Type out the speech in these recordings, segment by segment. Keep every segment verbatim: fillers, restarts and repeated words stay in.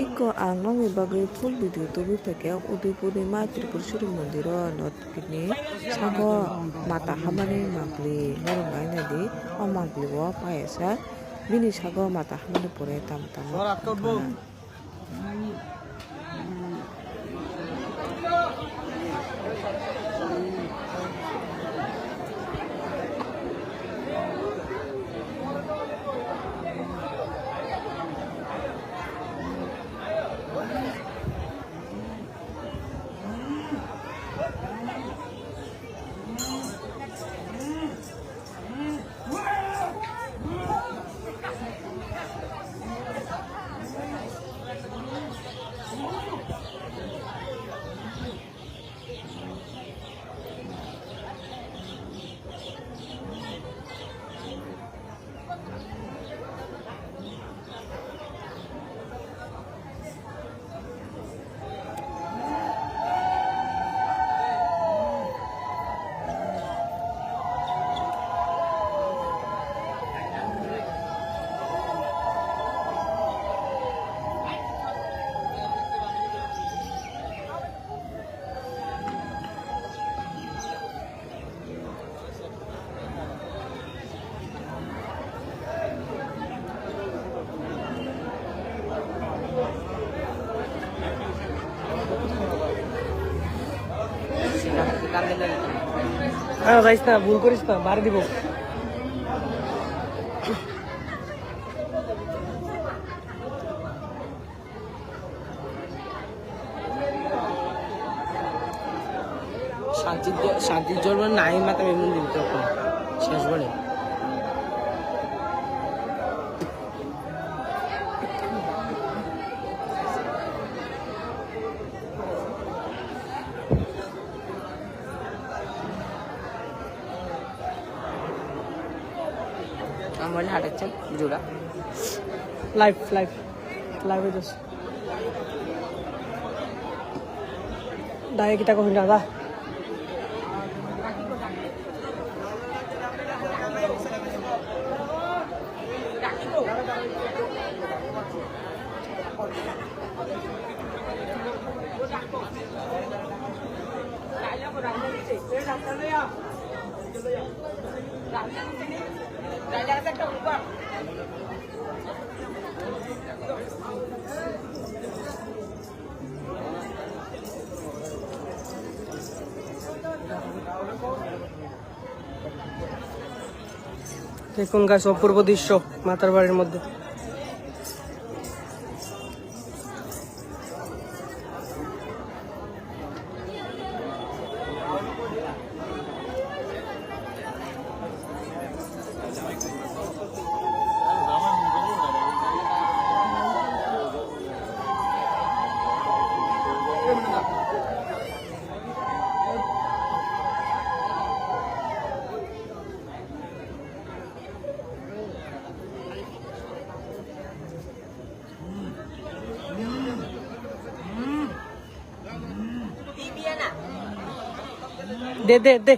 Iko ang nokni bagwi full video tubui phaikhe Udaipurni Mai Tripureshwari mondiro, no bini sago mata habani mangpli norok naina di, o mangpli o payasa bini sago mata habani pore tamo tamo. Ah, যাইস না, ভুল করিস না, মারি দিব। Shanti, shanti jor nai mata memon din to kon. Ses bole. Ang wala hadak chan, video da. Live, live. Live video. Dai kita ko hinda da. দেখুন গাইস, অপূর্ব দৃশ্য মাতার বাড়ির মধ্যে। দে, দে, দে।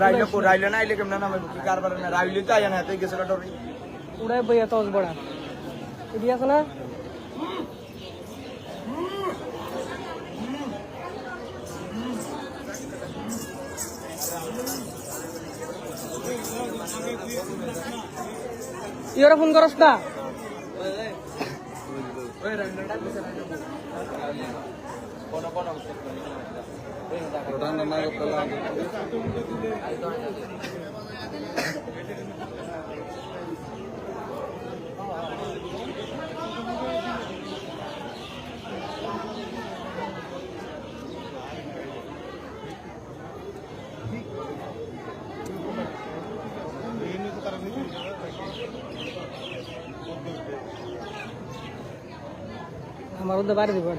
Railo ko, railo na ile kemna na mai bukti karbar na railo ta yana te gese ka dori. Urai bhaiya tos bada. Idi asa na? Iyora phone goros da? Amar udah bari dibo.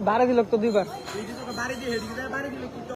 Bara dilok to duibar.